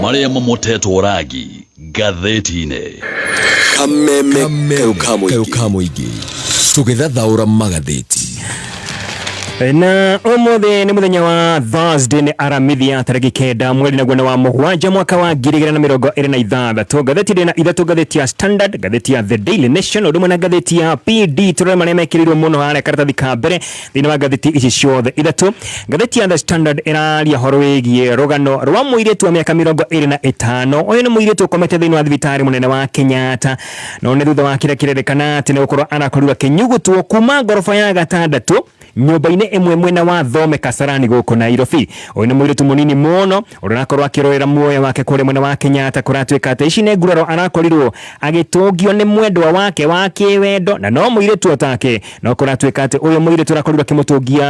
Marĩa mamotetwo rangi ngathĩti-inĩ. Kameme kayũ ka mũingĩ tũgĩthathaũra magathĩti. Na ũmũthĩ nĩ mũthenya wa Thursday, nĩ Aramithi ya tarĩki 9, mweri naguo nĩ wa 7, mwaka wa 2026. Ngathĩti ndĩ na ithatũ: ngathĩti ya Standard, ngathĩti ya The Daily Nation, ũndũ ũmwe na ngathĩti ya PD. Tũrore marĩa mekĩrĩirwo mũno harĩa karatathi ka mbere thĩinĩ wa ngathĩti ici ciothe ithatũ. Ngathĩti ya The Standard ĩraria ũhoro wĩgiĩ rũgano rwa mũirĩtu wa mĩaka 25. Ũyũ nĩ mũirĩtu ũkomete thĩinĩ wa thibitarĩ mũnene wa Kenyatta, no nĩ thutha wa kĩrĩa kĩrerĩkana atĩ nĩ gũkorwo arakorirwo akĩnyugutwo kuma ngoroba ya gatandatũ nyũmba-inĩ ĩmwe mwena wa Thome Kasarani gũkũ Nairobi. Ũyũ nĩ mũirĩtu mũnini mũno ũrĩa ũrakorwo akĩrũĩra muoyo wake kũrĩa mwena wa Kenyatta. Kũratuĩka atĩ ici nĩ nguraro arakorirwo agĩtũngio nĩ mwendwa wake wa kĩwendo, na no mũirĩtu otake, no kũratuĩka atĩ ũyũ mũirĩtu arakorirwo akĩmũtũngia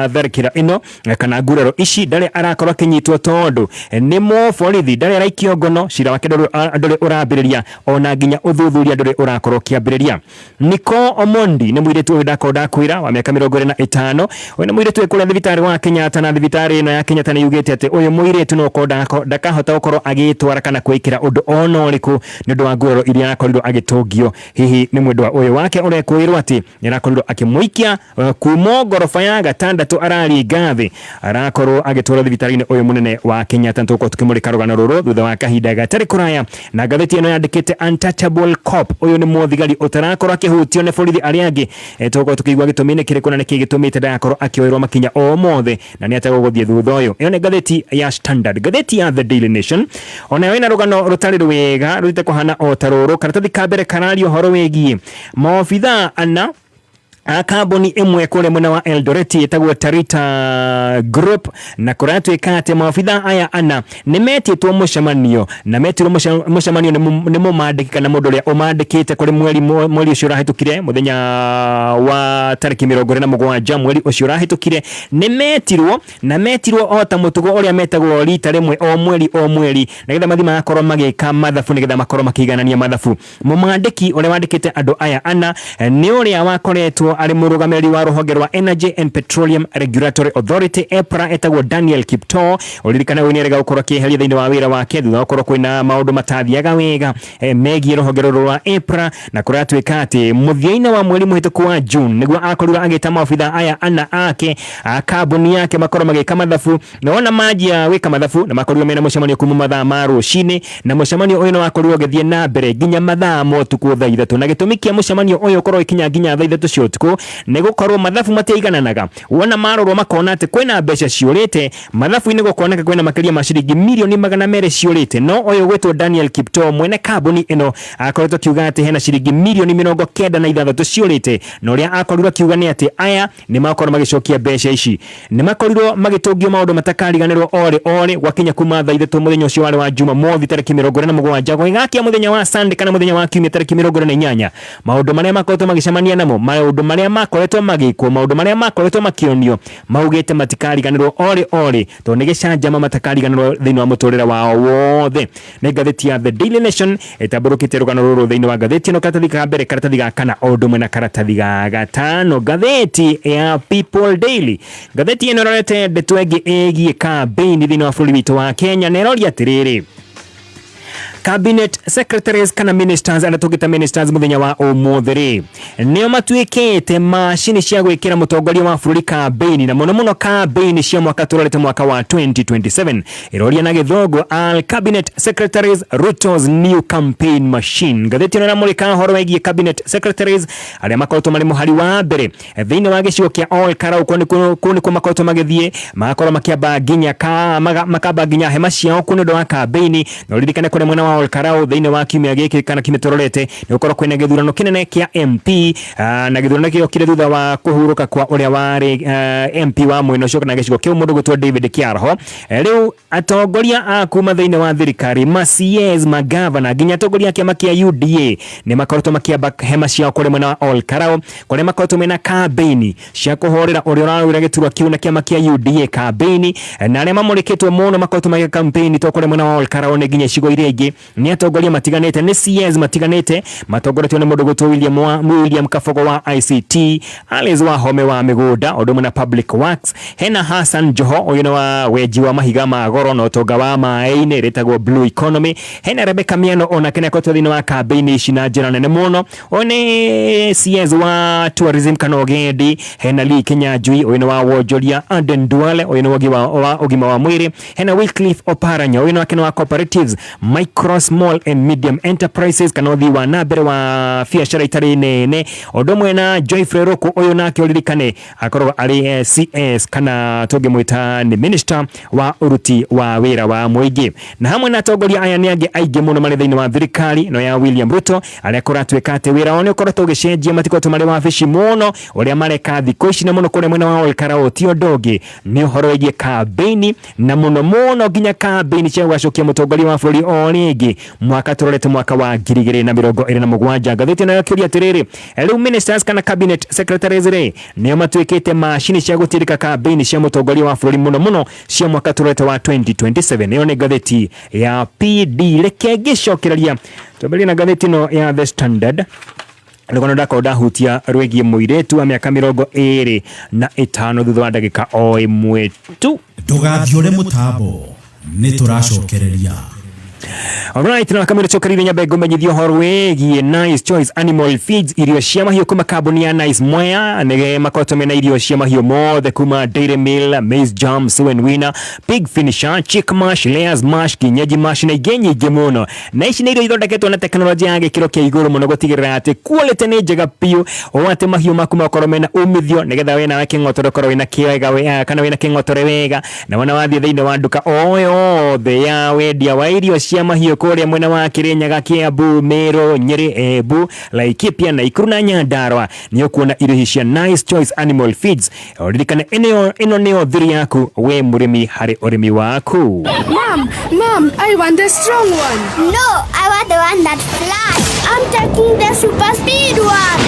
tharĩkĩra ĩno kana nguraro ici ndarĩ arakorwo akĩnyitwo, tondũ nĩ mũborithi, ndarĩ araikio ngono, cira wake ndũrĩ ũrambĩrĩria, ona nginya ũthuthuria ndũrĩ ũrakorwo ũkĩambĩrĩria. Nicole Omondi nĩ mũirĩtu ũyũ ndakorwo ndakwĩra wa mĩaka 25. Ũyũ nĩ mũirĩtu wĩ kũrĩa thibitarĩ wa Kenyatta, na thibitarĩ ĩno ya Kenyatta nĩ yugĩte atĩ ũyũ mũirĩtu no ũkorwo ndakahota gũkorwo agĩtwara kana kwĩkĩra ũndũ ona ũrĩkũ nĩ ũndũ wa nguraro iria arakorirwo agĩtũngio hihi nĩ mwendwa ũyũ wake ũrekwĩrwo atĩ nĩ arakorirwo akĩmũikia kuma ngoroba ya gatandatũ araringa thĩ, arakorwo agĩtwarwo thibitarĩ-inĩ ũyũ mũnene wa Kenyatta. Tũgũkorwo tũkĩmũrĩka rũgano rũrũ thutha wa kahinda gatarĩ kũraya. Na ngathĩti ĩno yandĩkĩte "Untouchable Cop", ũyũ nĩ mũthigari ũtarakorwo akĩhutio nĩ borithi arĩa angĩ. Tũgũkorwo tũkĩigua gĩtũmi nĩ kĩrĩkũ na nĩkĩ gĩtũmĩte ndagakorwo akĩoerwo makinya o mothe na nĩ atĩa gũgũthiĩ thutha ũyũ. Ĩyo nĩ ngathĩti ya Standard. Ngathĩti ya The Daily Nation onayo ĩna rũgano rũtarĩ rwega rũthiĩte kũhana o ta rũrũ. Karatathi ka mbere kararia ũhoro wĩgiĩ maobithaa ana a kambuni ĩmwe kũrĩa mwena wa Eldoret ĩtagwo Tarita Group, na kũratuĩka atĩ maobithaa aya ana nĩ metĩtwo mũcemanio, na metirwo mũcemanio nĩ mũmandĩki kana mũndũ ũrĩa ũmandĩkĩte kũrĩ mweri ũcio ũrahĩtũkire, mũthenya wa tarĩki 27 mweri ũcio ũrahĩtũkire. Nĩ metirwo, na metirwo o ta mũtugo ũrĩa metagwo rita rĩmwe o mweri o mweri, nĩgetha mathiĩ magakorwo magĩka mathabu, nĩgetha makorwo makĩiganania mathabu. Mũmandĩki ũrĩa wandĩkĩte andũ aya ana nĩ ũrĩa wakoretwo arĩ mũrũgamĩrĩri wa rũhonge rwa Energy and Petroleum Regulatory Authority, EPRA, etagwo Daniel Kiptoo. Ũririkane ũyũ nĩ erĩga gũkorwo akĩeheria thĩinĩ wa wĩra wake thutha wa gũkorwo kwĩna maũndũ matathiaga wega megiĩ rũhonge rũrũ rwa EPRA, na kũratuĩka atĩ mũthia-inĩ wa mweri mũhĩtũku wa June nĩguo akorirwo agĩta maobitha aya ana ake a kambuni yake makorwo magĩka mathabu. Na wona manjia gwĩka mathabu, na makorirwo mena mũcemanio kuma mathaa ma rũcinĩ, na mũcemanio ũyũ nĩ wakorirwo ũgĩthiĩ na mbere nginya mathaa ma ũtukũ thaa 3. Na gĩtũmi kĩa mũcemanio ũyũ ũkorwo ũgĩkinya nginya thaa 3 cia ũtukũ nĩ gũkorwo mathabu matiaigananaga. Wona marorwo makona atĩ kwĩna mbeca ciũrĩte mathabu-inĩ, gũkoneka kwĩna makĩria ma ciringi mirioni 200 ciũrĩte, no ũyũ gwĩtwo Daniel Kiptoo, mwene kambuni ĩno, akoretwo akiuga atĩ hena ciringi mirioni 96 ciũrĩte. Na ũrĩa akorirwo akiuga nĩ atĩ aya nĩ makorwo magĩcokia mbeca ici. Nĩ makorirwo magĩtũngio maũndũ matakariganĩrwo orĩ orĩ gwakinya kuma thaa 3 mũthenya ũcio warĩ wa Jumamothi tarĩki 27 gũgĩgakia mũthenya wa Sunday kana mũthenya wa Kiumia tarĩki 28. Maũndũ marĩa makoretwo magĩcemania namo, maũndũ marĩa makoretwo magĩkwo, maũndũ marĩa makoretwo makĩonio, maugĩte matikariganĩrwo orĩ orĩ, tondũ nĩ gĩcanjama matakariganĩrwo thĩinĩ wa mũtũrĩre wao wothe. Nĩ ngathĩti ya The Daily Nation ĩtambũrũkĩtie rũgano rũrũ thĩinĩ wa ngathĩti ĩno, karatathi ka mbere, karatathi ga kana, o ũndũ ũmwe na karatathi ga gatano. Ngathĩti ya People Daily, ngathĩti ĩno ĩrorete ndeto ĩngĩ ĩgiĩ kambĩini thĩinĩ wa bũrũri witũ wa Kenya, na ĩroria atĩrĩrĩ: Cabinet secretaries kana ministers, arĩa tũngĩta ministers mũthenya wa ũmũthĩ rĩ, nĩo matuĩkĩte macini cia gwĩkĩra mũtongoria wa bũrũri kambĩini, na mũno mũno kambĩini cia mwaka tũrorete, mwaka wa 2027? Ĩroria na gĩthũngũ, "All cabinet secretaries Ruto's new campaign machine?" Ngathĩti ĩno ĩramũrĩka ũhoro wĩgiĩ cabinet secretaries arĩa makoretwo marĩ mũhari wa mbere thĩinĩ wa gĩcigo kĩa Ol Kalou. Kũu nĩkuo makoretwo magĩthiĩ, magakorwo makĩamba nginya makamba nginya hema ciao kũu nĩ ũndũ wa kambĩini. Na ũririkane kũrĩa mwena wa Ol Kalou, thĩinĩ wa kiumia gĩkĩ kana kiumia tũrorete, nĩ gũkorwo kwĩna gĩthurano kĩnene kĩa MP, na gĩthurano gĩokire thutha wa kũhurũka kwa ũrĩa warĩ MP wa mwena ũcio kana gĩcigo kĩu, mũndũ gwĩtwo David Kĩarho. Rĩu atongoria a kuma thĩinĩ wa thirikari, ma CS, magavana, nginya atongoria a kĩama kĩa UDA nĩ makoretwo makĩamba hema ciao kũrĩa mwena wa Ol Kalou, kũrĩa makoretwo mena kambĩini cia kũhũrĩra ũrĩa ũrarũĩra gĩturwa kĩu na kĩama kĩa UDA kambĩini. Na arĩa mamũrĩkĩtwo mũno makoretwo magĩka campaign to kũrĩa mwena wa Ol Kalou, nĩ nginya icigo iria ingĩ. angĩ nĩ atongoria matiganĩte, nĩ CS matiganĩte matongoretio nĩ mũndũ gwĩtwo William Kabogo wa ICT, Alice Wahome wa mĩgũnda ũndũ ũmwe na Public Works, hena Hassan Joho ũyũ nĩ wa wenji wa mahiga ma goro na ũtonga wa maĩ-inĩ rĩtagwo Blue Economy, hena Rebecca Miano onake nĩ akoretwo thĩinĩ wa kambĩini ici na njĩra nene mũno, ũyũ nĩ CS wa tourism kana ũgendi, hena Lee Kinyanjui ũyũ nĩ wa wonjoria, Aden Duale ũyũ nĩ wa ũgima wa mwĩrĩ, hena Wycliffe Oparanya ũyũ nake nĩ wa cooperatives, micro small and medium enterprises kana ũthii wa na mbere wa biacara itarĩ nene, ũndũ ũmwe na Joyfrey Ruku ũyũ nake ũririkane akoragwo arĩ CS kana tũngĩmwĩta nĩ minister wa ũruti wa wĩra wa mũingĩ. Na hamwe na atongoria aya nĩ angĩ aingĩ mũno marĩ thĩinĩ wa thirikari no ya William Ruto arĩa kũratuĩka atĩ wĩra wao nĩ ũkoretwo ũgĩcenjia, matikoretwo marĩ wabici mũno ũrĩa mareka thikũ ici na mũno kũrĩa mwena wa Olkalau ti ũndũ ũngĩ nĩ ũhoro wĩgiĩ kambĩini na mũno mũno nginya kambĩini cia gũgacokia mũtongoria wa bũrũri o rĩngĩ mwaka tũrorete mwaka wa 2027. Ngathĩti ĩno yakĩũria atĩrĩrĩ, rĩu ministers kana cabinet secretaries rĩ nĩo matuĩkĩte macini cia gũtindĩka kambĩini cia mũtongoria wa bũrũri mũno mũno cia mwaka tũrorete wa 2027. Ĩyo nĩ ngathĩti ya PD. Reke ngĩcokereria twambĩrĩrie na ngathĩti ĩno ya The Standard rũgano ndakorwo ndahutia rwĩgiĩ mũirĩtu wa mĩaka 25 thutha wa ndagĩka o ĩmwe tu. Ndũgathiũre mũtambo, nĩ tũracokereria. Alright, na kamera cokereire nyambe ngũmenyithia ũhoro wĩgiĩ Nice Choice Animal Feeds, irio cia mahiũ kuma kambuni ya Nice Mwea nĩ makoretwo mena irio cia mahiũ mothe kuma Dairy Meal, Maize Jam, Sue and Winner, Pig Finisher, Chick Mash, Layers Mash, Kienyeji Mash na ingĩ nyingĩ mũno. Na ici nĩ irio ithondeketwo na teknolojia ya gĩkĩro kĩa igũrũ mũno gũtigĩrĩra atĩ quality nĩ njega biũ, o atĩ mahiũ maku makorwo mena umithio nĩgetha we nawe kĩng'otore ũkorwo wĩna kĩega kana wĩna kĩng'otore wega, na wona wathiĩ thĩinĩ wa nduka o yothe ya wendia wa irio cia mahiũ kũrĩa mwena wa Kirinyaga, Kiambu, Meru, Nyeri, Embu, Laikipia, Nakuru na Nyandarua nĩ ũkuona irio ici cia Nice Choice Animal Feeds. Ririkana ĩno nĩyo thiri yaku we mũrĩmi harĩ ũrĩmi waku. Mom, Mom, I want the strong one. No, I want the one that flies. I'm taking the super speed one.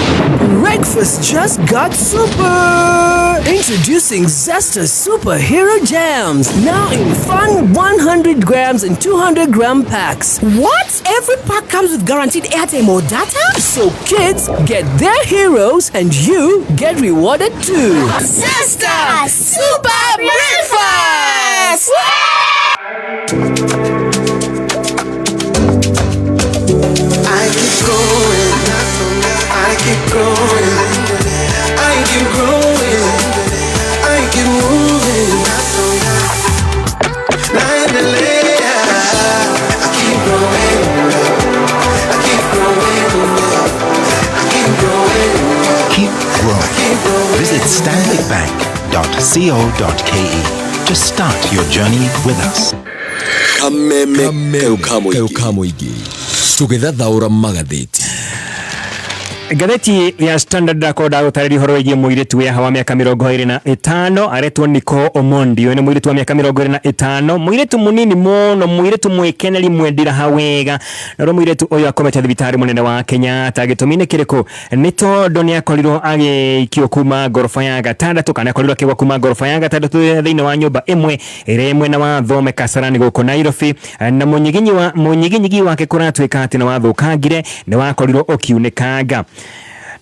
Breakfast just got super! Introducing Zesta Superhero Jams, now in fun 100 grams and 200 gram packs. What? Every pack comes with guaranteed airtime or data? So kids get their heroes and you get rewarded too. Zesta Super Breakfast! I keep going, I keep growing, I keep growing, I keep moving. I keep growing, I keep growing, I keep growing. Keep growing. Visit stanbicbank.co.ke to start your journey with us. Kameme kayo ka mũingĩ tũgĩthathaũra magathĩti. Ngathĩti ya Standard ndakorwo ndagũtarĩria ũhoro wĩgiĩ mũirĩtu wĩ haha wa mĩaka 25 aretwo Nicole Omondi. Ũyũ nĩ mũirĩtu wa mĩaka 25, mũirĩtu mũnini mũno, mũirĩtu mwĩkeneri, mwendiraha wega. Na rĩu mũirĩtu ũyũ akomete thibitarĩ mũnene wa Kenyatta. Gĩtũmi nĩ kĩrĩkũ? Nĩ tondũ nĩ akorirwo agĩikio kuma ngoroba ya gatandatũ, kana akorirwo akĩgwa kuma ngoroba ya gatandatũ thĩinĩ wa nyũmba ĩmwe ĩrĩa ĩ mwena wa Thome Kasarani gũkũ Nairobi, na mũnyiginyigi wake kũratuĩka atĩ nĩ wathũkangire, nĩ wakorirwo ũkiunĩkanga,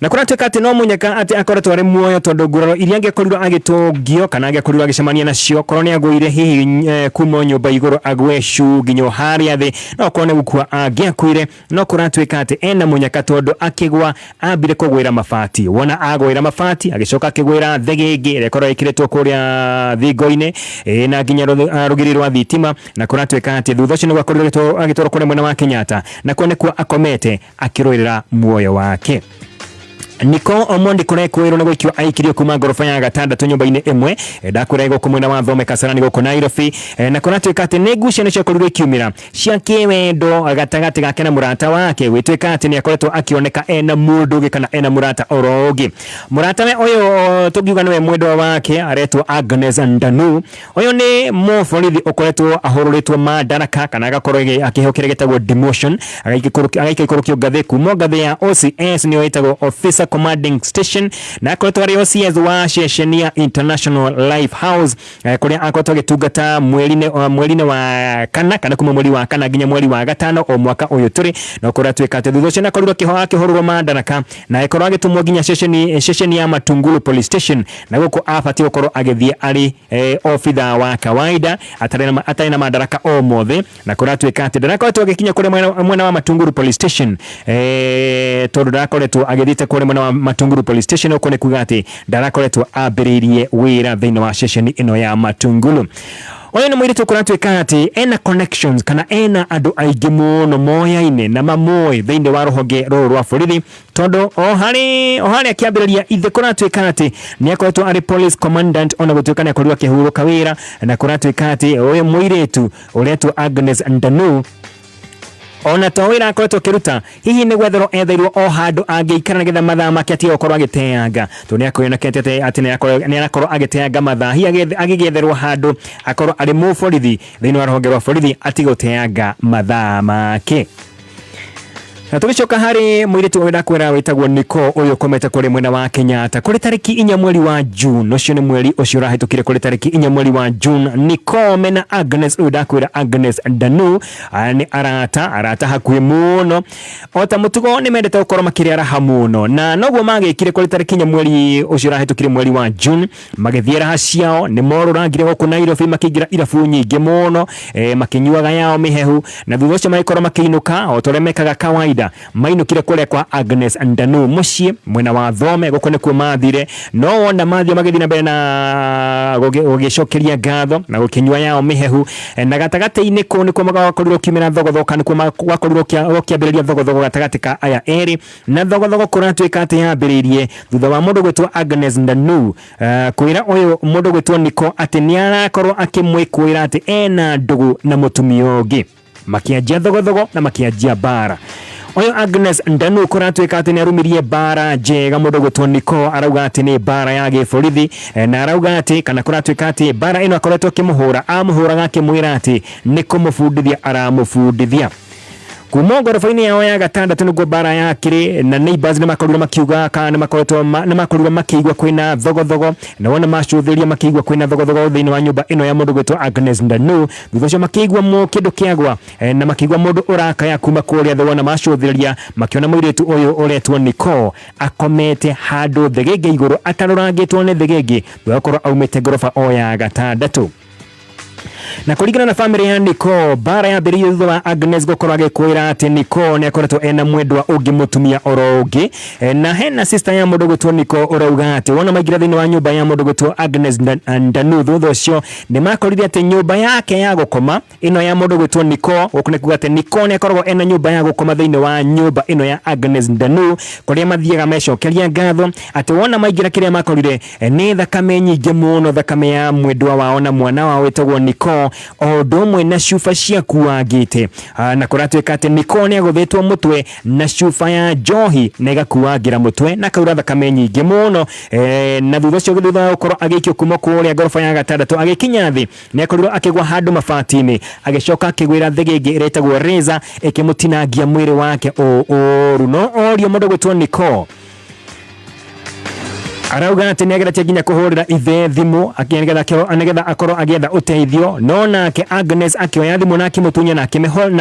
na kũratuĩka atĩ no mũnyaka atĩ akoretwo arĩ muoyo, tondũ nguraro iria angĩkorirwo agĩtũngio kana angĩkorirwo agĩcemania nacio, korwo nĩ agũire hihi kuma nyũmba igũrũ agwe cu nginya harĩa thĩ, no korwo nĩ gũkua angĩakuire. No kũratuĩka atĩ ena mũnyaka, tondũ akĩgwa ambire kũgwĩra mabati, wona agwĩra mabati agĩcoka akĩgwĩra thegenge ĩrĩa ĩkorwo ĩkĩrĩtwo kũrĩa thingo-inĩ na nginya rũgiri rwa thitima, na kũratuĩka atĩ thutha ũcio nĩguo akorirwo agĩtwarwo kũrĩa mwena wa Kenyatta, na kuo nĩkuo akomete akĩrũĩrĩra muoyo wake. Nicole Omondi kũrekwĩrwo nĩ gũikio aikirio kuma ngoroba ya gatandatũ nyũmba-inĩ ĩmwe ndakwĩra gũkũ mwena wa Thome Kasarani gũkũ Nairobi, na kũratuĩka atĩ nĩ ngucanio ciakorirwo ikiumĩra cia kĩwendo gatagatĩ gake na mũrata wake, gwĩtuĩka atĩ nĩ akoretwo akĩoneka ena mũndũ ũngĩ kana ena mũrata oro ũngĩ. Mũrata we ũyũ tũngiuga nĩwe mwendwa wake aretwo Agnes Ndanu. Ũyũ nĩ mũborithi ũkoretwo ahũrũrĩtwo madaraka kana agakorwo akĩheo kĩrĩa gĩtagwo demotion, agaikũrũkio ngathĩ kuma ngathĩ ya OCS, nĩyo ĩtagwo Officer Commanding Station, na akoretwo arĩ OCS wa ceceni ya International Life House, kũrĩa akoretwo agĩtungata mweri-inĩ wa kana kuma mweri wa kana nginya mweri wa gatano o mwaka ũyũ tũrĩ. Na kũratuĩka atĩ thutha ũcio nĩakorirwo akĩhũrũrwo mandaraka na agĩkorwo agĩtũmwo nginya ceceni ya Matungulu Police Station, na gũkũ abatiĩ gũkorwo agĩthiĩ arĩ obitha wa kawaida atarĩ na mandaraka o mothe. Na kũratuĩka atĩ ndarakoretwo agĩkinya kũrĩa mwena wa Matungulu Police Station, tondũ ndarakoretwo agĩthiĩte kũrĩa mwena wa Matungulu Police Station. Ũguo nĩ kuga atĩ ndarakoretwo ambĩrĩirie wĩra thĩinĩ wa ceceni ĩno ya Matungulu. Ũyũ nĩ mũirĩtu kũratuĩka atĩ ena connections kana ena andũ aingĩ mũno moyaine na mamoĩ thĩinĩ wa rũhonge rũrũ rwa borithi, tondũ o harĩa kĩambĩrĩria ithe kũratuĩka atĩ nĩ akoretwo arĩ police commandant, ona gũtuĩka nĩ akorirwo akĩhurũka wĩra. Na kũratuĩka atĩ ũyũ mũirĩtu ũretwo Agnes Ndanu, ona to wĩra akoretwo akĩruta, hihi nĩ gwetherwo etheirwo o handũ angĩikara nĩgetha mathaa make atige gũkorwo agĩteanga, tondũ nĩ akwĩonekete atĩ nĩ arakorwo agĩteanga mathaa. Hihi agĩgĩetherwo handũ akorwo arĩ mũborithi thĩinĩ wa rũhonge rwa borithi, atige gũteanga mathaa make. Na tũgĩcoka harĩ mũirĩtu ũyũ ndakwĩra wĩtagwo Nicole, ũyũ ũkomete kũrĩ mwena wa Kenyatta, kũrĩ tarĩki 4 mweri wa June, ũcio nĩ mweri ũcio ũrahĩtũkire, kũrĩ tarĩki 4 mweri wa June, Nicole mena Agnes ũyũ ndakwĩra Agnes Ndanu, aya nĩ arata hakuhĩ mũno. O ta mũtugo nĩ mendete gũkorwo makĩrĩa raha mũno, na noguo magĩkire kũrĩ tarĩki 4 mweri ũcio ũrahĩtũkire, mweri wa June. Magĩthiĩ raha ciao, nĩ morũrangire gũkũ Nairobi, makĩingĩra irabu nyingĩ mũno, makĩnyuaga yao mĩhehu, na thutha ũcio magĩkorwo makĩinũka o ta ũrĩa mekaga kawaida. Mainũkire kũrĩa kwa Agnes Ndanu mũciĩ mwena wa Thome, gũkũ nĩkuo mathire. No wona mathiĩ magĩthiĩ na mbere na gũgĩcokeria ngatho na gũkĩnyua yao mĩhehu, na gatagatĩ-inĩ kũu nĩkuo gwakorirwo kiumĩra thogothogo, kana nĩkuo gwakorirwo gũkĩambĩrĩria thogothogo gatagatĩ ka aya erĩ. Na thogothogo kũratuĩka atĩ yambĩrĩirie thutha wa mũndũ gwĩtwo Agnes Ndanu kwĩra ũyũ mũndũ gwĩtwo Nicole atĩ nĩ arakorwo akĩmwĩkũĩra atĩ ena ndũgũ na mũtumia ũngĩ. Makĩanjia thogothogo na makĩanjia mbara. Ũyũ Agnes Ndanu kũratuĩka atĩ nĩ arumirie mbara njega mũndũ gwĩtwo Nicole, arauga atĩ nĩ mbara ya gĩborithi, na arauga atĩ kana kũratuĩka atĩ mbara ĩno akoretwo akĩmũhũra, amũhũraga akĩmwĩra atĩ nĩ kũmũbundithia aramũbundithia. Kuma ngoroba-inĩ yao ya gatandatũ nĩguo mbara yakĩrĩ, na neighbors nĩ makorirwo makiuga kana nĩ makorirwo makĩigua kwĩna thogothogo, na wona macũthĩrĩria makĩigua kwĩna thogothogo thĩinĩ wa nyũmba ĩno ya mũndũ gwĩtwo Agnes Ndanu. Thutha ũcio makĩigua kĩndũ kĩagwa, na makĩigua mũndũ ũrakaya kuma kũrĩa thĩ. Wona macũthĩrĩria makĩona mũirĩtu ũyũ ũretwo Nicole akomete handũ thĩgĩngĩ igũrũ, atarũrangĩtwo nĩ thĩgĩngĩ, thutha wa gũkorwo aumĩte ngoroba o ya gatandatũ. Na kũringana na family ya Nicole, mbara yambĩrĩirie thutha wa Agnes gũkorwo agĩkwĩra atĩ Nicole nĩ akoretwo ena mwendwa ũngĩ, mũtumia oro ũngĩ. Na hena sister ya mũndũ gwĩtwo Nicole ũrauga atĩ wona maingĩra thĩinĩ wa nyũmba ya mũndũ gwĩtwo Agnes Ndanu, thutha ũcio nĩ makorire atĩ nyũmba yake ya gũkoma ĩno ya mũndũ gwĩtwo Nicole, gũkũ nĩ kuga atĩ Nicole nĩ akoragwo ena nyũmba ya gũkoma thĩinĩ wa nyũmba ĩno ya Agnes Ndanu, kũrĩa mathiaga mecokeria ngatho, atĩ wona maingĩra kĩrĩa makorire nĩ thakame nyingĩ mũno, thakame ya mwendwa wao na mwana wao wĩtagwo Nicole, o ũndũ ũmwe na cuba ciakuangĩte. Na kũratuĩka atĩ Nicole nĩ agũthĩtwo mũtwe na cuba ya njohi na ĩgakuangĩra mũtwe na akaura thakame nyingĩ mũno. Na thutha ũcio, thutha wa gũkorwo agĩikio kuma kũrĩa ngoroba ya gatandatũ, agĩkinya thĩ nĩ akorirwo akĩgwa handũ mabati-inĩ, agĩcoka akĩgwĩra thĩgĩngĩ ĩretagwo razor, ĩkĩmũtinangia mwĩrĩ wake ũru. No orio, mũndũ gwĩtwo Nicole arauga atĩ nĩ ageretie nginya kũhũrĩra ithe thimũ nĩgetha akorwo agĩetha ũteithio, no nake Agnes akĩoya thimũ na akĩmũtunya na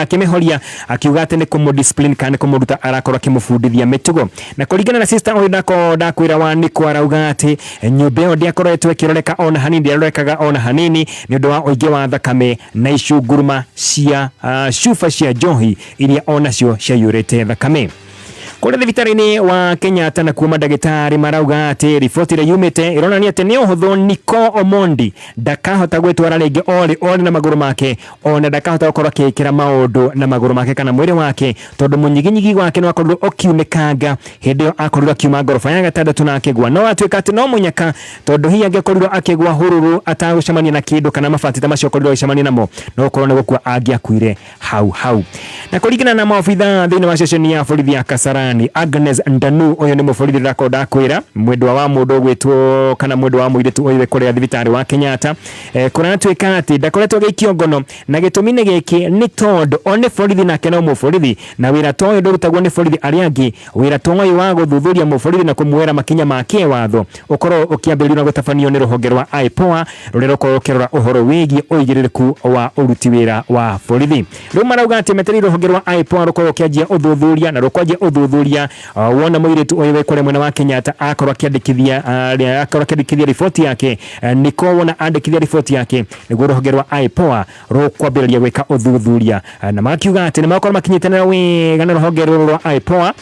akĩmĩhoria, akiuga atĩ nĩ kũmũ-discipline kana nĩ kũmũruta arakorwo akĩmũbundithia mĩtugo. Na kũringana na sister ũyũ ndakwĩra wa Nicole, arauga atĩ nyũmba ĩyo ndĩakoretwo ĩkĩroreka ona hanini, ndĩarorekaga ona hanini nĩ ũndũ wa ũingĩ wa thakame na icunguruma cia cuba cia njohi iria onacio ciaiyũrĩte thakame. Kũrĩa thibitarĩ-inĩ wa Kenyatta nakuo mandagĩtarĩ marauga atĩ riboti ĩrĩa yumĩte ĩronania atĩ nĩ ũhũthũ Nicole Omondi ndakahota gwĩtwara rĩngĩ orĩ orĩ na magũrũ make, ona ndakahota gũkorwo akĩĩkĩra maũndũ na magũrũ make kana mwĩrĩ wake, tondũ mũnyiginyigi wake nĩ wakorirwo ũkiunĩkanga hĩndĩ ĩyo akorirwo akiuma ngoroba ya gatandatũ na akĩgwa. No atuĩka atĩ no mũnyaka, tondũ hihi angĩkorirwo akĩgwa hũrũrũ atagũcemania na kĩndũ kana mabati ta macio akorirwo agĩcemania namo, no gũkorwo nĩ gũkua angĩakuire hau hau. Na kũringana na maobitha thĩinĩ wa ceceni ya borithi ya Kasarani Kasarani. Agnes Ndanu ũyũ nĩ mũborithi ndĩrakorwo ndakwĩra, mwendwa wa mũndũ ũgwĩtwo kana mwendwa wa mũirĩtu ũyũ wĩ kũrĩa thibitarĩ wa Kenyatta. Kũratuĩka atĩ ndakoretwo agĩikio ngono, na gĩtũmi nĩ gĩkĩ, nĩ tondũ o nĩ borithi nake no mũborithi, na wĩra ta ũyũ ndũrutagwo nĩ borithi arĩa angĩ. Wĩra ta ũyũ wa gũthuthuria mũborithi na kũmuoera makinya ma kĩwatho ũkorwo ũkĩambĩrĩrio na gũtabanio nĩ rũhonge rwa IPOA rũrĩa rũkorwo rũkĩrora ũhoro wĩgiĩ ũigĩrĩrĩku wa ũruti wĩra wa borithi. Rĩu marauga atĩ metereire rũhonge rwa IPOA rũkorwo rũkĩanjia ũthuthuria, na rũkwanjia ũthuthuria wona mũirĩtu ũyũ wĩ kũrĩa mwena wa Kenyatta akorwo akĩandĩkithia riboti yake. Nĩko wona andĩkithia riboti yake nĩguo rũhonge rwa IPOA rũkwambĩrĩria gwĩka ũthuthuria, na makiuga atĩ nĩ makorwo makinyitanĩra wega na rũhonge rũrũ rwa IPOA.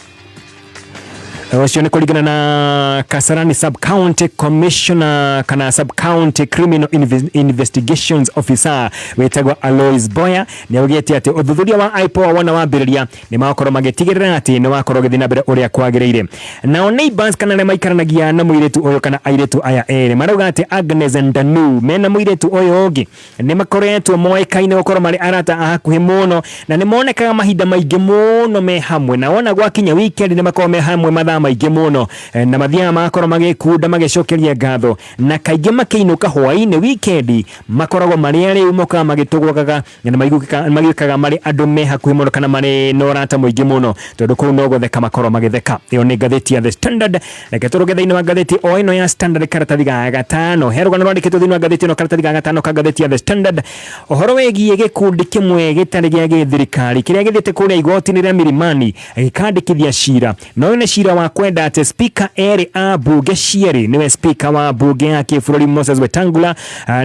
Ũcio nĩ kũringana na Kasarani Sub County Commissioner kana Sub County Criminal Investigations Officer wĩtagwo Alois Boya. Nĩ augĩte atĩ ũthuthuria wa IPOA wona wambĩrĩria nĩ makorwo magĩtigĩrĩra atĩ nĩ wakorwo ũgĩthiĩ na mbere ũrĩa kwagĩrĩire. Nao neighbors kana arĩa maikaranagia na mũirĩtu ũyũ kana airĩtu aya erĩ marauga atĩ Agnes Ndanu mena mũirĩtu ũyũ ũngĩ nĩ makoretwo moĩkaine gũkorwo marĩ arata a hakuhĩ mũno, na nĩ monekaga mahinda maingĩ mũno me hamwe, na wona gwakinya weekend nĩ makoragwo me hamwe mathaa maingĩ mũno, na mathiaga magakorwo magĩkunda magĩcokeria ngatho, na kaingĩ makĩinũka hwaĩ-inĩ weekend makoragwo marĩ arĩu, mokaga magĩtũgũgaga na maiguĩkaga marĩ andũ me hakuhĩ mũno kana marĩ na ũrata mũingĩ mũno, tondũ kũu no gũtheka makorwo magĩtheka. Ĩyo nĩ ngathĩti ya The Standard. Reke tũrũge thĩinĩ wa ngathĩti o ĩno ya Standard karatathi ga gatano. He rũgano rwandĩkĩtwo thĩinĩ wa ngathĩti ĩno karatathi ga gatano ka ngathĩti ya The Standard, ũhoro wĩgiĩ gĩkundi kĩmwe gĩtarĩ gĩa gĩthirikari kĩrĩa gĩthiĩte kũrĩa igoti-inĩ rĩa Milimani gĩkandĩkithia cira, na ũyũ nĩ cira wa kwenda atĩ speaker erĩ a mbunge cierĩ, nĩwe speaker wa mbunge ya kĩbũrũri Moses Wetangula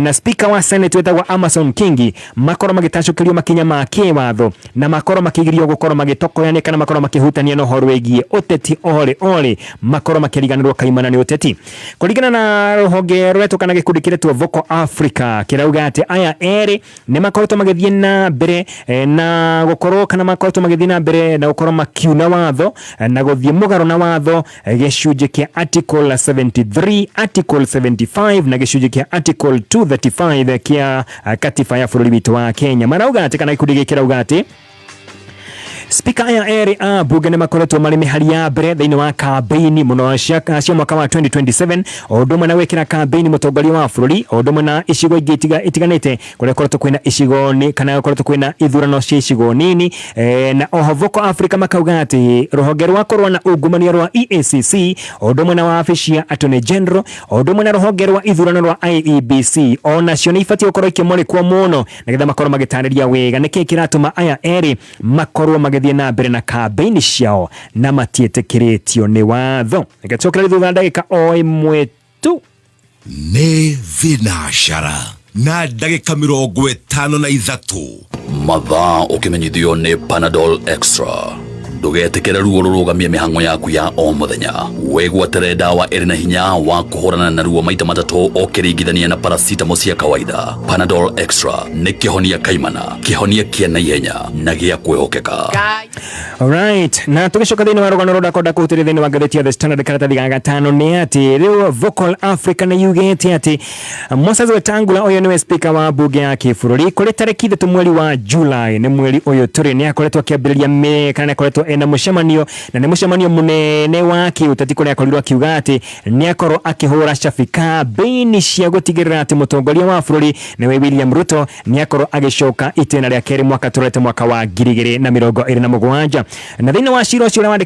na speaker wa Senate wĩtagwo Amason Kingi, makorwo magĩtacũkĩrio makinya ma kĩwatho na makorwo makĩgirio gũkorwo magĩtokoyania kana makorwo makĩhutania na ũhoro wĩgiĩ ũteti orĩ orĩ, makorwo makĩriganĩrwo kaimana nĩ ũteti. Kũringana na rũhonge rũretwo kana gĩkundi kĩretwo Vocal Africa, kĩrauga atĩ aya erĩ nĩ makoretwo magĩthiĩ na mbere na gũkorwo kana makoretwo magĩthiĩ na mbere na gũkorwo makiuna watho na gũthiĩ mũgarũ na watho, gĩcunjĩ kĩa article 73, article 75 na gĩcunjĩ kĩa article 235 kĩa katiba ya bũrũri witũ wa Kenya. Marauga atĩ kana gĩkundi gĩkĩ kĩrauga atĩ speaker aya erĩ a mbunge nĩ makoretwo marĩ mĩhari ya mbere thĩinĩ wa kambĩini mũno cia mwaka wa 2027, o ũndũ ũmwe na gwĩkĩra kambĩini mũtongoria wa bũrũri, o ũndũ ũmwe na icigo ingĩ itiganĩte kũrĩa gũkoretwo kwĩna icigo ni kana gũkoretwo kwĩna ithurano cia icigo nini. Na oho Vocal Africa makauga atĩ rũhonge rwa kũrũa na ungumania rwa EACC, o ũndũ ũmwe na wabici ya Attorney General, o ũndũ ũmwe na rũhonge rwa ithurano rwa IEBC, onacio nĩ ibatiĩ gũkorwo ikĩmũrĩkwo mũno nĩgetha makorwo magĩtarĩria wega nĩkĩĩ kĩratũma aya erĩ makorwo magĩthiĩ na mbere na kambĩini ciao na matiĩtĩkĩrĩtio nĩ watho. Reke tũcokererie thutha wa ndagĩka o ĩmwe tu. Nĩ thinacara na ndagĩka 53. Mathaa ũkĩmenyithio nĩ Panadol Extra. Ndũgetĩkĩre ruo rũrũgamie mĩhang'o yaku ya o mũthenya. Wĩgwatĩre ndawa ĩrĩ na hinya wa kũhũrana na ruo maita matatũ ũkĩringithania na paracetamol cia kawaida. Panadol Extra nĩ kĩhonia kaimana, kĩhonia kĩa naihenya na gĩa kwĩhokeka. Alright, na tũgĩcoka thĩinĩ wa rũgano rũrĩa ndakwenda kũhutĩria thĩinĩ wa ngathĩti ya The Standard karatathi ga gatano nĩ atĩ rĩu Vocal Africa nĩ yugĩte atĩ Moses Wetangula ũyũ nĩwe speaker wa mbunge ya kĩbũrũri kũrĩ tarĩki 3 mweri wa July, nĩ mweri ũyũ tũrĩ, nĩ akoretwo akĩambĩrĩria kana nĩ akoretwo ena mũcemanio, na nĩ mũcemanio mũnene wa kĩũteti kũrĩa akorirwo akiuga atĩ nĩ akorwo akĩhũra cabi kambĩini cia gũtigĩrĩra atĩ mũtongoria wa bũrũri nĩwe William Ruto nĩ akorwo agĩcoka itĩna rĩa kerĩ mwaka tũrete mwaka wa 2027. Na thĩinĩ wa cira ũcio ũrĩa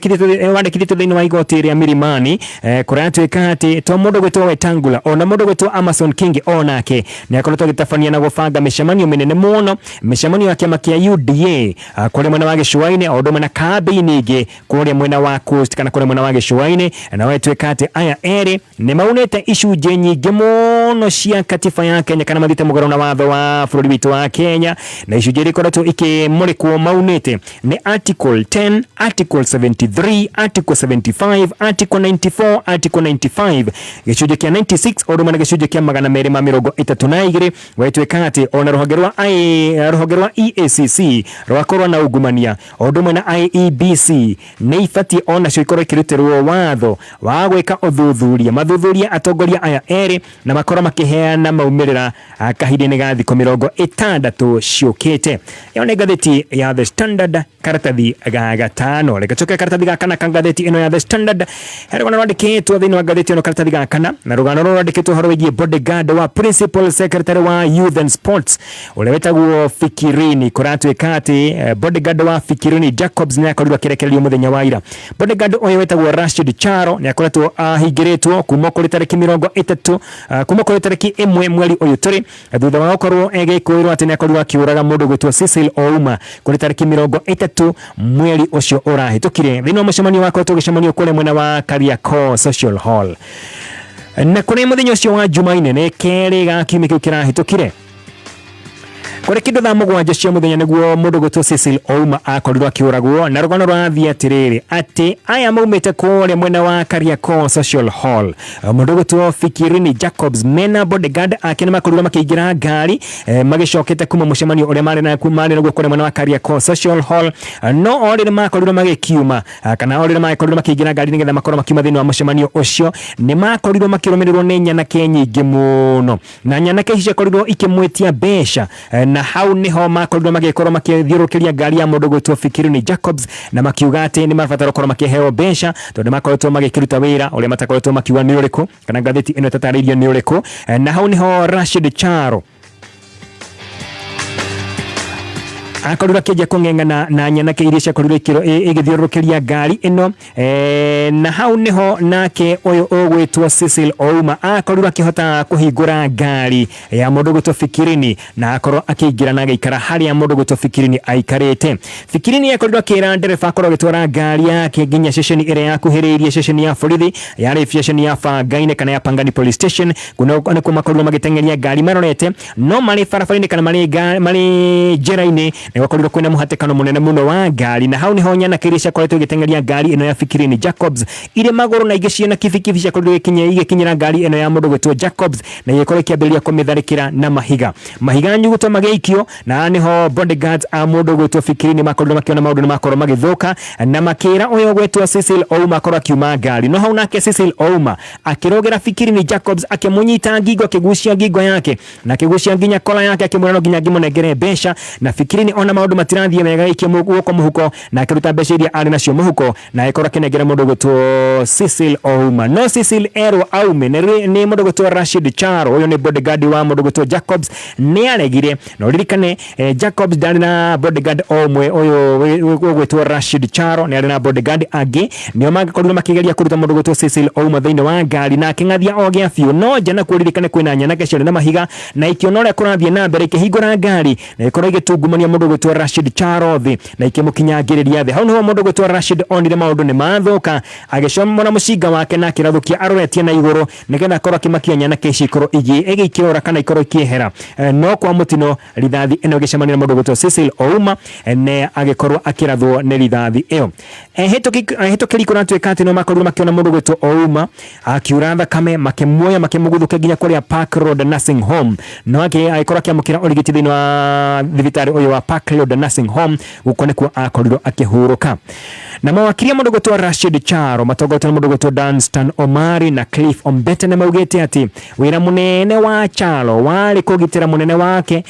wandĩkithĩtio thĩinĩ wa igoti rĩa Milimani, kũratuĩka atĩ to mũndũ gwĩtwo Wetangula ona mũndũ gwĩtwo Amason Kingi onake nĩ akoretwo agĩtabania na gũbanga mĩcemanio mĩnene mũno, mĩcemanio ya kĩama kĩa UDA kũrĩa mwena wa gĩcũa-inĩ, o ũndũ ũmwe na kambĩini ingĩ kũrĩa mwena wa Coast kana kũrĩa mwena wa gĩcũa-inĩ. Na wetwĩka atĩ aya erĩ nĩ maunĩte icunjĩ nyingĩ mũno cia katiba ya Kenya kana mathiĩte mũgarũ na watho wa bũrũri witũ wa Kenya, na icunjĩ iria ikoretwo ikĩmũrĩkwo maunĩte nĩ article 10, article 73, article 75, article 94, article 95, gĩcunjĩ kĩa 96, o ũndũ ũmwe na gĩcunjĩ kĩa 232. Wetwĩka atĩ ona rũhonge rwa EACC rwakorwo na ungumania, o ũndũ ũmwe na IEB IEBC nĩ ibatiĩ onacio ikorwo ikĩrutĩrwo watho wa gwĩka ũthuthuria, mathuthurie atongoria aya erĩ na makorwo makĩheana maumĩrĩra kahinda-inĩ ga thikũ 60 ciũkĩte. Ĩyo nĩ ngathĩti ya The Standard karatathi ga gatano. Reke tũke karatathi ga kana ka ngathĩti ĩno ya The Standard. He rũgano rwandĩkĩtwo thĩinĩ wa ngathĩti ĩno karatathi ga kana, na rũgano rũrũ rwandĩkĩtwo ũhoro wĩgiĩ bodyguard wa Principal Secretary wa Youth and Sports ũrĩa wĩtagwo Fikirini. Kũratuĩka atĩ bodyguard wa Fikirini Jacobs nĩ akorirwo akĩrekererio mũthenya wa ira. Bodyguard ũyũ wĩtagwo Rashid Charo nĩ akoretwo ahingĩrĩtwo kuma kũrĩ tarĩki 30, kuma kũrĩ tarĩki 1 mweri ũyũ tũrĩ, thutha wa gũkorwo egĩkũĩrwo atĩ nĩ akorirwo akĩũraga mũndũ gwĩtwo Cecil Ouma kũrĩ tarĩki 30 mweri ũcio ũrahĩtũkire thĩinĩ wa mũcemanio wakoretwo ũgĩcemanio kũrĩa mwena wa Kariakoo Social Hall. Na kũrĩ mũthenya ũcio wa Jumaine nĩ kerĩ ga kiumia kĩu kĩrahĩtũkire, kũrĩ kĩndũ thaa 7 cia mũthenya nĩguo mũndũ gwĩtwo Cecil Ouma akorirwo akĩũragwo, na rũgano rũrathiĩ atĩrĩrĩ atĩ aya maumĩte kũrĩa mwena wa Kariakoo Social Hall, mũndũ gwĩtwo Fikirini Jacobs mena bodyguard ake nĩ makorirwo makĩingĩra ngari magĩcokete kuma mũcemanio ũrĩa marĩ naguo kũrĩa mwena wa Kariakoo Social Hall, no o rĩrĩ makorirwo magĩkiuma kana o rĩrĩ makorirwo makĩingĩra ngari nĩgetha makorwo makiuma thĩinĩ wa mũcemanio ũcio, nĩ makorirwo makĩrũmĩrĩrwo nĩ nyanake nyingĩ mũno, na nyanake ici ciakorirwo ikĩmwĩtia mbeca, na hau niho makorirwo magĩkorwo makĩthiũrũrũkĩria ngari ya mũndũ gwĩtwo Fikirini Jacobs na makiuga atĩ nĩ marabatara gũkorwo makĩheo mbeca tondũ makoretwo magĩkĩruta wĩra ũrĩa matakoretwo makiuga nĩ ũrĩkũ, kana ngathĩti ĩno ĩtatarĩirio nĩ ũrĩkũ. Na hau niho Rashid Charo akorirwo akĩanjia kũng'eng'ana na nyanake iria ciakorirwo igĩthiũrũrũkĩria ngari ĩno, na hau niho nake ũyũ ũgwĩtwo Cecil Ouma akorirwo akĩhota kũhingũra ngari ya mũndũ gwĩtwo Fikirini na akorwo akĩingĩra na agĩikara harĩa mũndũ gwĩtwo Fikirini aikarĩte. Fikirini akorirwo akĩra ndereba akorwo agĩtwara ngari yake nginya ceceni ĩrĩa yakuhĩrĩirie ceceni ya borithi, yarĩ ceceni ya Bangaine kana ya Pangani Police Station. Nĩkuo makorirwo magĩteng'eria ngari marorete, no marĩ barabara-inĩ kana marĩ njĩra-inĩ nĩ gwakorirwo kwĩna mũhatĩkano mũnene mũno wa ngari, na hau niho nyanake iria ciakoretwo igĩteng'eria ngari ĩno ya Fikirini Jacobs irĩ magũrũ na ingĩ ciĩna kibikibi ciakorirwo igĩkinyĩra ngari ĩno ya mũndũ gwĩtwo Jacobs na igĩkorwo ikĩambĩrĩria kũmĩtharĩkĩra na mahiga. Mahiga nyuguto magĩikio, na niho bodyguards a mũndũ gwĩtwo Fikirini makorirwo makĩona maũndũ nĩ makorwo magĩthũka na makĩra ũyũ gwĩtwo Cecil Ouma akorwo akiuma ngari. No hau nake Cecil Ouma akĩrũgĩra Fikirini Jacobs akĩmũnyita ngingo, akĩgucia ngingo yake na akĩgucia nginya kola yake, akĩmwĩra no nginya ngĩmũnengere mbeca. Na Fikirini ona maũndũ matirathiĩ wega, agĩikia guoko mũhuko na akĩruta mbeca iria arĩ nacio mũhuko na agĩkorwo akĩnengera mũndũ gwĩtwo Cecil Ouma. No Cecil erwo aume nĩ mũndũ gwĩtwo Rashid Charo, ũyũ nĩ bodyguard wa mũndũ gwĩtwo Jacobs, nĩ aregire. Na ũririkane Jacobs ndarĩ na bodyguard o ũmwe, ũyũ ũgwĩtwo Rashid Charo nĩ arĩ na bodyguard angĩ, nĩo mangĩkorirwo makĩgeria kũruta mũndũ gwĩtwo Cecil Ouma thĩinĩ wa ngari na akĩng'athia o gĩa biũ. No nja nakuo ũririkane kwĩna nyanake ciarĩ na mahiga na ikĩona ũrĩa kũrathiĩ na mbere, ikĩhingũra ngari na ikorwo igĩtungumania mũndũ gwĩtwo Rashid Charo thĩ na ikĩmũkinyangĩrĩria thĩ. Hau niho mũndũ gwĩtwo Rashid onire maũndũ nĩ mathũka, agĩcomora mũcinga wake na akĩrathũkia aroretie na igũrũ nĩgetha akorwo akĩmakia nyanake ici ikorwo igĩkĩũra kana ikorwo ikĩehera. No kwa mũtino rithathi ĩno ĩgĩcemania na mũndũ gwĩtwo Cecil Ouma ne agĩkorwo akĩrathwo nĩ rithathi ĩyo. Ehĩtũkĩri kũratuĩka atĩ no makorirwo makĩona mũndũ gwĩtwo Ouma akiura thakame, makĩmuoya makĩmũguthũkia nginya kũrĩa Park Road Nursing Home, no agĩkorwo akĩamũkĩra ũrigiti thĩinĩ wa thibitarĩ ũyũ wa Park Road Nursing Home. Gũkũ nĩkuo akorirwo akĩhurũka. Na mawakiri a mũndũ gwĩtwo Rashid Charo matongoretio nĩ mũndũ gwĩtwo Danstan Omari na Cliff Ombete nĩ maugĩte atĩ wĩra mũnene wa Charo warĩ kũgitĩra mũnene wake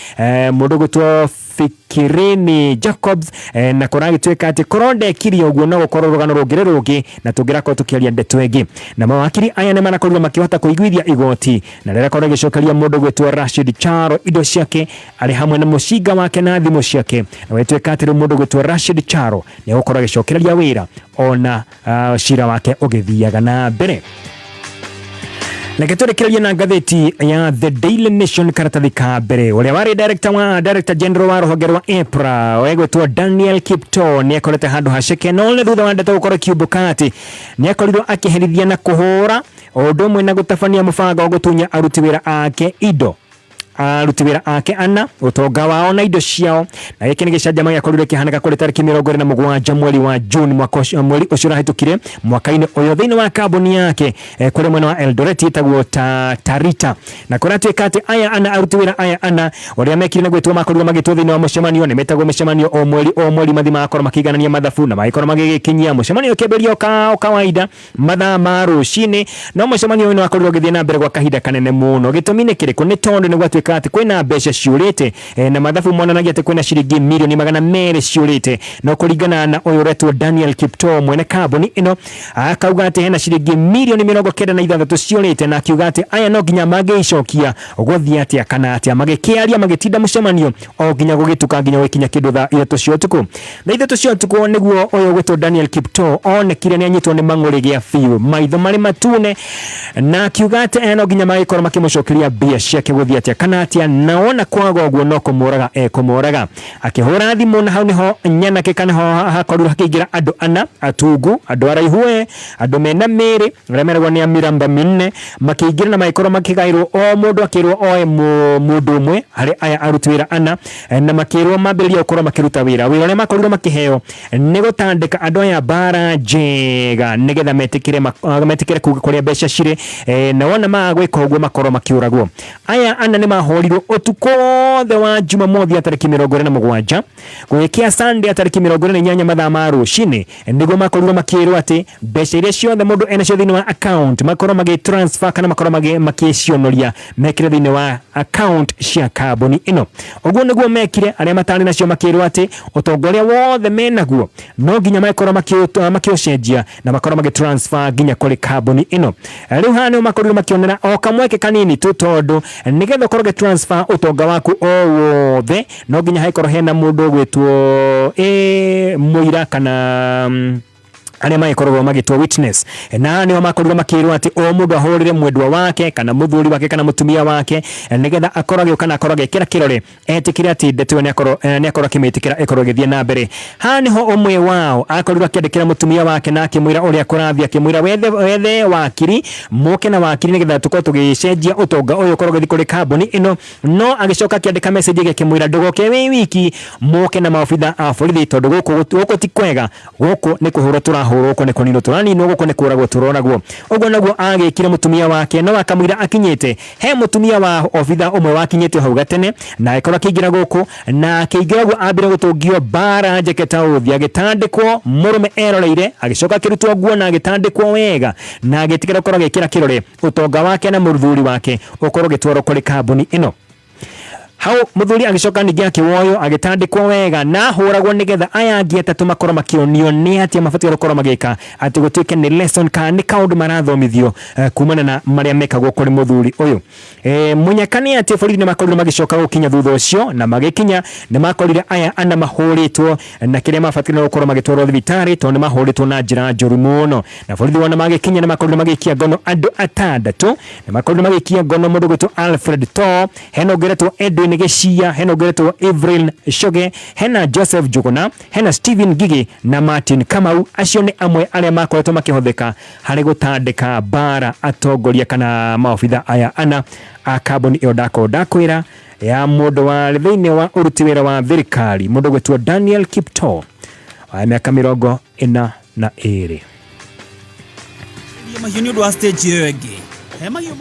mũndũ gwĩtwo Fikirini Jacobs, na kũragĩtuĩka atĩ korwo ndekire ũguo no gũkorwo rũgano rũngĩrĩ rũngĩ na tũngĩrakorwo tũkĩaria ndeto ĩngĩ. Na mawakiri aya nĩ marakorirwo makĩhota kũiguithia igoti na rĩrakorwo rĩgĩcokeria mũndũ gwĩtwo Rashid Charo indo ciake arĩ hamwe na mũcinga wake na thimũ ciake, na gwĩtuĩka atĩ rĩu mũndũ gwĩtwo Rashid Charo nĩ egũkorwo agĩcokereria wĩra ona cira wake ũgĩthiaga na mbere. Reke tũrĩkĩrĩrie na ngathĩti ya The Daily Nation karatathi ka mbere. Ũrĩa warĩ director general wa rũhonge rwa EPRA wegwĩtwo Daniel Kiptoo nĩ akorete handũ haceke, no nĩ thutha wa ndeto gũkorwo ikiumbũka atĩ nĩ akorirwo akĩherithia na kũhũra o ũndũ ũmwe na gũtabania mũbango wa gũtunya aruti wĩra ake indo. Aruti wĩra ake ana, ũtonga wao na indo ciao. Na gĩkĩ nĩ gĩcanjama gĩakorirwo kĩhanĩka kũrĩ tarĩki 27 mweri wa June mwaka ũcio, mweri ũcio ũrahĩtũkire mwaka-inĩ ũyũ, thĩinĩ wa kambuni yake kũrĩ mwena wa Eldoret ĩtagwo Tarita. Na kũratuĩka atĩ aya ana, aruti wĩra aya ana, ũrĩa mekire na gwĩtwo, makorirwo magĩtwo thĩinĩ wa mũcemanio. Nĩ metagwo mĩcemanio o mweri o mweri, mathi magakorwo makĩiganania mathabu na magĩkorwo magĩgĩkinyia mũcemanio ũkĩambĩrĩria o kawaida mathaa ma rũcinĩ. No mũcemanio ũyũ nĩ wakorirwo ũgĩthiĩ na mbere gwa kahinda kanene mũno. Gĩtũmi nĩ kĩrĩkũ? Nĩ tondũ nĩ gwatuĩka atĩ kwĩna mbeca ciũrĩte, na mathabu monanagia atĩ kwĩna ciringi mirioni 200 ciũrĩte. No kũringana na ũyũ ũretwo Daniel Kiptoo, mwene kambuni ĩno, akauga atĩ hena ciringi mirioni 96 ciũrĩte, na akiuga atĩ aya no nginya mangĩicokia gũthiĩ atĩa kana atĩa. Magĩkĩaria, magĩtinda mũcemanio o nginya gũgĩtuka, nginya gũgĩkinya kĩndũ thaa 3 cia ũtukũ. Na 3 cia ũtukũ nĩguo ũyũ gwĩtwo Daniel Kiptoo onekire nĩ anyitwo nĩ mang'ũrĩ gĩa biũ, maitho marĩ matune, na akiuga atĩ aya no nginya magĩkorwo makĩmũcokeria mbia ciake gũthiĩ atĩa kana atĩa, na wona kwaga ũguo no kũmũraga ekũmũraga. Akĩhũra thimũ, na hau nĩho nyanake kana ho hakorirwo hakĩingĩra andũ ana atungu, andũ araihu we, andũ mena mĩĩrĩ, arĩa meragwo nĩ a miramba 4, makĩingĩra na magĩkorwo makĩgaĩrwo, o mũndũ akĩrwo oe mũndũ ũmwe harĩ aya aruti wĩra ana, na makĩrwo mambĩrĩrie gũkorwo makĩruta wĩra. Wĩra ũrĩa makorirwo makĩheo nĩ gũtandĩka andũ aya mbara njega nĩgetha metĩkĩre kuga kũrĩa mbeca cirĩ, na wona maga gwĩka ũguo makorwo makĩũragwo. Aya ana nĩ mahũrirwo ũtukũ wothe wa Jumamothi ya tarĩki 27 gũgĩkĩa Sunday ya tarĩki 28 mathaa ma rũcinĩ, nĩguo makorirwo makĩrwo atĩ mbeca iria ciothe mũndũ enacio thĩinĩ wa account makorwo magĩ transfer kana makorwo makĩcionoria mekĩre thĩinĩ wa account cia kambuni ĩno. Ũguo nĩguo mekire. Arĩa matarĩ nacio makĩrwo atĩ ũtonga ũrĩa wothe menaguo no nginya makorwo makĩũcenjia na makorwo magĩ transfer nginya kũrĩ kambuni ĩno. Rĩu haha nĩho makorirwo makĩonera o kamweke kanini tu, tondũ nĩgetha ũkorwo ũgĩ transfer ũtonga waku o wothe no nginya hagĩkorwo hena mũndũ ũgwĩtwo mũira kana arĩa magĩkoragwo magĩtwo witness. Na nĩo makorirwo makĩrwo atĩ o mũndũ ahũrĩre mwendwa wake kana mũthuri wake kana mũtumia wake, nĩgetha akorwo agĩũka na akorwo agĩkĩra kĩrore etĩkĩre atĩ ndeto ĩyo nĩakorwo akĩmĩtĩkĩra ĩkorwo ĩgĩthiĩ na mbere. Haha nĩho ũmwe wao akorirwo akĩandĩkĩra mũtumia wake na akĩmwĩra ũrĩa kũrathiĩ, akĩmwĩra wethe wakiri, mũke na wakiri nĩgetha tũkorwo tũgĩcenjia ũtonga ũyũ ũkorwo ũgĩthiĩ kũrĩ kambuni ĩno. No agĩcoka akĩandĩka message ĩngĩ akĩmwĩra ndũgoke wĩ wiki, mũke na maobitha a borithi, tondũ gũkũ ti kwega, gũkũ nĩ kũhũrwo tũrahũrwo, gũkũ nĩ kũninwo tũraninwo, gũkũ nĩ kũragwo tũroragwo. Ũguo naguo agĩkire mũtumia wake, no akamwĩra akinyĩte he mũtumia wa obitha ũmwe wakinyĩte hau gatene, na agĩkorwo akĩingĩra gũkũ, na akĩingĩra ũguo ambire gũtũngio mbara njeke ta ũthi, agĩtandĩkwo mũrũme eroreire, agĩcoka akĩrutwo nguo na agĩtandĩkwo wega, na agĩtigĩra gũkorwo agĩkĩra kĩrore ũtonga wake na mũthuri wake ũkorwo ũgĩtwarwo kũrĩ kambuni ĩno. Hau mũthuri agĩcoka ningĩ akĩwoywo, agĩtandĩkwo wega na ahũragwo, nĩgetha aya angĩ atatũ makorwo makĩonio nĩ atĩa mabatiĩ gũkorwo magĩka, atĩ gũtuĩke nĩ lesson kana nĩ kaũndũ marathomithio kumana na marĩa mekagwo kũrĩ mũthuri ũyũ. Mũnyaka nĩ atĩ borithi nĩ makorirwo magĩcoka gũkinya thutha ũcio, na magĩkinya nĩ makorire aya ana mahũrĩtwo na kĩrĩa mabatirwo gũkorwo magĩtwarwo thibitarĩ, tondũ nĩ mahũrĩtwo na njĩra njũru mũno. Na borithi wona magĩkinya nĩ makorirwo magĩikia ngono andũ atandatũ, nĩ makorirwo magĩikia ngono mũndũ gwĩtwo Alfred To, hena ũngĩ ũretwo Edwin Gĩcia, hena ũngĩ ũretwo Avril Shoge, hena Joseph Njuguna, hena Stephen Ngigi na Martin Kamau. Acio nĩ amwe arĩa makoretwo makĩhũthĩka harĩ gũtandĩka mbara atongoria kana maobitha aya ana a kambuni ĩyo ndakorwo ndakwĩra ya mũndũ wa thĩinĩ wa ũruti wĩra wa thirikari, mũndũ gwĩtwo Daniel Kiptoo wa mĩaka 42. Mahiũ nĩ ũndũ wa stage ĩyo ĩngĩ he mahiũ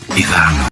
5.